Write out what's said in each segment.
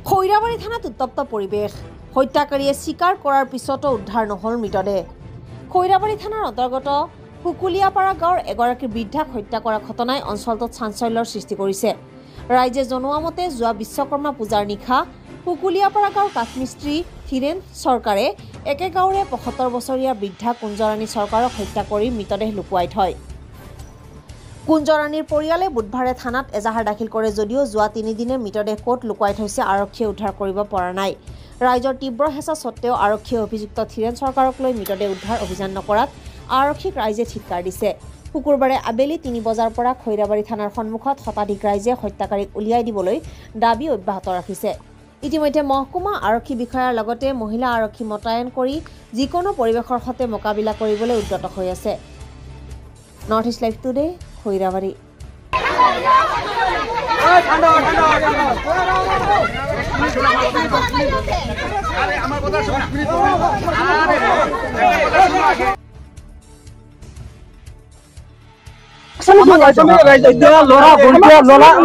খৈৰাবাৰী থানাত উত্তপ্ত পৰিৱেশ। হত্যাকাৰীয়ে স্বীকাৰ কৰাৰ পিছতো উদ্ধাৰ নহ'ল মৃতদেহ। খৈৰাবাৰী থানাৰ অন্তৰ্গত কুকুলিয়াপাৰা গাঁৱৰ এগৰাকী বৃদ্ধাক হত্যা কৰা ঘটনাই অঞ্চলটোত চাঞ্চল্যৰ সৃষ্টি কৰিছে। ৰাইজে জনোৱা মতে যোৱা বিশ্বকৰ্মা পূজাৰ নিশা কুকুলিয়াপাৰা গাঁৱৰ কাঠমিস্ত্ৰী ধীৰেণ চৰকাৰে একে গাঁৱৰে ৭৫ বছৰীয়া বৃদ্ধা কুঞ্জৰাণী চৰকাৰক হত্যা কৰি মৃতদেহ লুকুৱাই থয়। কুঞ্জৰাণীৰ পৰিয়ালে বুধবাৰে থানাত এজাহাৰ দাখিল কৰে যদিও যোৱা তিনিদিনে মৃতদেহ ক'ত লুকুৱাই থৈছে আৰক্ষীয়ে উদ্ধাৰ কৰিব পৰা নাই। ৰাইজৰ তীব্ৰ হেঁচা সত্ত্বেও আৰক্ষীয়ে অভিযুক্ত ধীৰেণ চৰকাৰক লৈ মৃতদেহ উদ্ধাৰ অভিযান নকৰাত আৰক্ষীক ৰাইজে ধিক্কাৰ দিছে। শুকুৰবাৰে আবেলি ৩ বজাৰ পৰা খৈৰাবাৰী থানাৰ সন্মুখত শতাধিক ৰাইজে হত্যাকাৰীক উলিয়াই দিবলৈ দাবী অব্যাহত ৰাখিছে। ইতিমধ্যে মহকুমা আৰক্ষী বিষয়াৰ লগতে মহিলা আৰক্ষী মোতায়েন কৰি যিকোনো পৰিৱেশৰ সৈতে মোকাবিলা কৰিবলৈ উদ্যত হৈ আছে। North East Live Today, Khoirabari.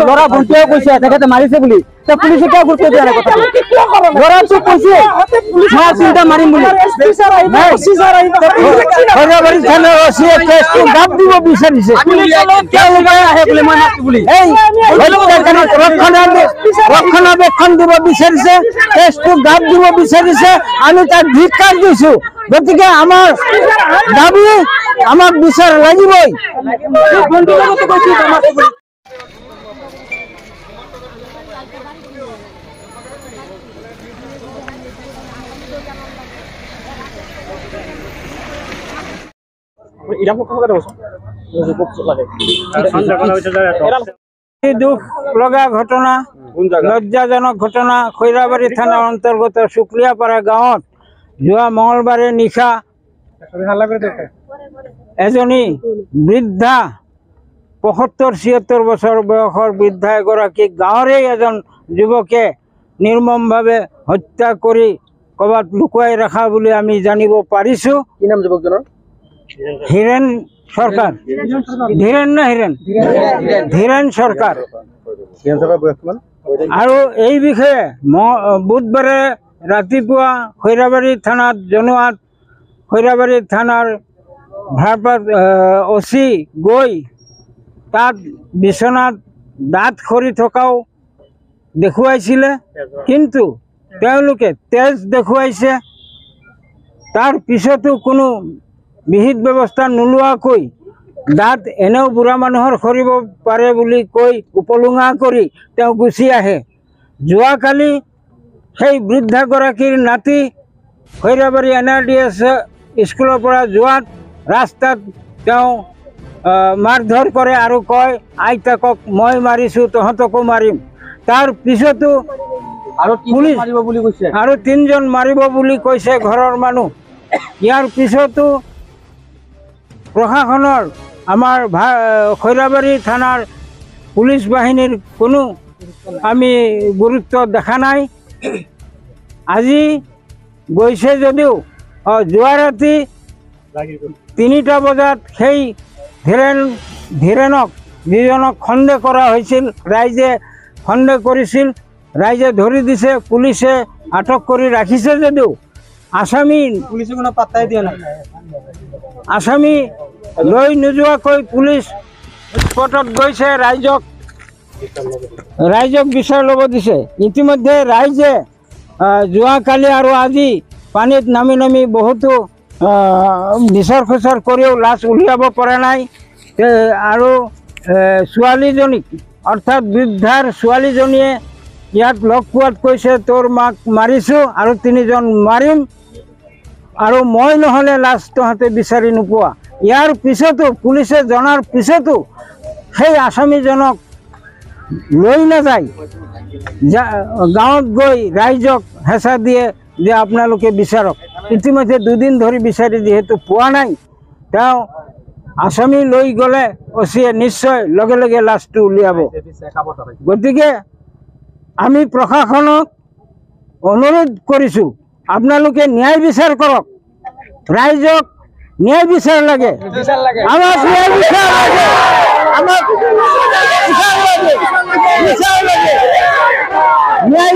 ল'ৰা ভণ্টিয়ে কৈছে তেখেতে মাৰিছে বুলি, পুলিচে কিয় গুৰুত্ব দিয়া নাই? ল'ৰাটো কৈছে চিন্তা মাৰিম বুলি, গাপ দিব বিচাৰিছে। ৰক্ষণাবেক্ষণ দিব বিচাৰিছে, কেছটো গাপ দিব বিচাৰিছে। আমি তাক ধিক্কাৰ দিছো। গতিকে আমাৰ দাবী, আমাক বিচাৰ লাগিবই। দুখ লগা ঘটনা, লজ্জাজনক ঘটনা। খৈৰাবাৰী থানাৰ অন্তৰ্গত শুক্লিয়াপাৰা গাঁৱত যোৱা মঙলবাৰে নিশা এজনী বৃদ্ধা, ৭৫-৭৬ বছৰ বয়সৰ বৃদ্ধা এগৰাকী গাঁৱৰে এজন যুৱকে নিৰ্মমভাৱে হত্যা কৰি ক'ৰবাত লুকুৱাই ৰখা বুলি আমি জানিব পাৰিছোঁ। কি নাম যুৱকজনৰ? হীৰেণ চৰকাৰ। ধীৰেণ না হীৰেণ? ধীৰেণ চৰকাৰ। আৰু এই বিষয়ে বুধবাৰে ৰাতিপুৱা খৈৰাবাৰী থানাত জনোৱাত খৈৰাবাৰী থানাৰ ভাৰপ্ৰাপ্ত অ' চি গৈ তাত বিচনাত দাঁত সৰি থকাও দেখুৱাইছিলে, কিন্তু তেওঁলোকে তেজ দেখুৱাইছে। তাৰ পিছতো কোনো বিহিত ব্যৱস্থা নোলোৱাকৈ দাঁত এনেও বুঢ়া মানুহৰ সৰিব পাৰে বুলি কৈ উপলুঙা কৰি তেওঁ গুচি আহে। যোৱাকালি সেই বৃদ্ধাগৰাকীৰ নাতি খৈৰাবাৰী NRDS স্কুলৰ পৰা যোৱাত ৰাস্তাত তেওঁ মাৰধৰ কৰে আৰু কয়, আইতাকক মই মাৰিছোঁ, তহঁতকো মাৰিম। তাৰ পিছতো পুলিচ আৰু তিনিজন মাৰিব বুলি কৈছে ঘৰৰ মানুহ। ইয়াৰ পিছতো প্ৰশাসনৰ, আমাৰ খৈৰাবাৰী থানাৰ পুলিচ বাহিনীৰ কোনো আমি গুৰুত্ব দেখা নাই। আজি গৈছে যদিও যোৱা ৰাতি ৩টা বজাত সেই ধীৰেণক, যিজনক সন্দেহ কৰা হৈছিল, ৰাইজে সন্দেহ কৰিছিল, ৰাইজে ধৰি দিছে, পুলিচে আটক কৰি ৰাখিছে যদিও আসামি পুলিচে কোনো পাত্তাই দিয়া নাই। আসামি লৈ নোযোৱাকৈ পুলিচ স্পটত গৈছে, ৰাইজক বিচাৰ ল'ব দিছে। ইতিমধ্যে ৰাইজে যোৱাকালি আৰু আজি পানীত নামি নামি বহুতো বিচাৰ খোচাৰ কৰিও লাজ উলিয়াব পৰা নাই। আৰু ছোৱালীজনীক, অৰ্থাৎ বৃদ্ধাৰ ছোৱালীজনীয়ে ইয়াত লগ পোৱাত কৈছে, তোৰ মাক মাৰিছোঁ আৰু তিনিজন মাৰিম আৰু মই নহ'লে লাজ তহঁতে বিচাৰি নোপোৱা। ইয়াৰ পিছতো পুলিচে জনাৰ পিছতো সেই আসামীজনক লৈ নাযায়, গাঁৱত গৈ ৰাইজক হেঁচা দিয়ে যে আপোনালোকে বিচাৰক। ইতিমধ্যে দুদিন ধৰি বিচাৰি যিহেতু পোৱা নাই, তেওঁ আসামী লৈ গ'লে অচিয়ে নিশ্চয় লগে লগে লাজটো উলিয়াব। গতিকে আমি প্ৰশাসনক অনুৰোধ কৰিছোঁ, আপোনালোকে ন্যায় বিচাৰ কৰক, ৰাইজক ন্যায় বিচাৰ লাগে, আমাক ন্যায় বিচাৰ লাগে, আমাক বিচাৰ লাগে, বিচাৰ লাগে, ন্যায়।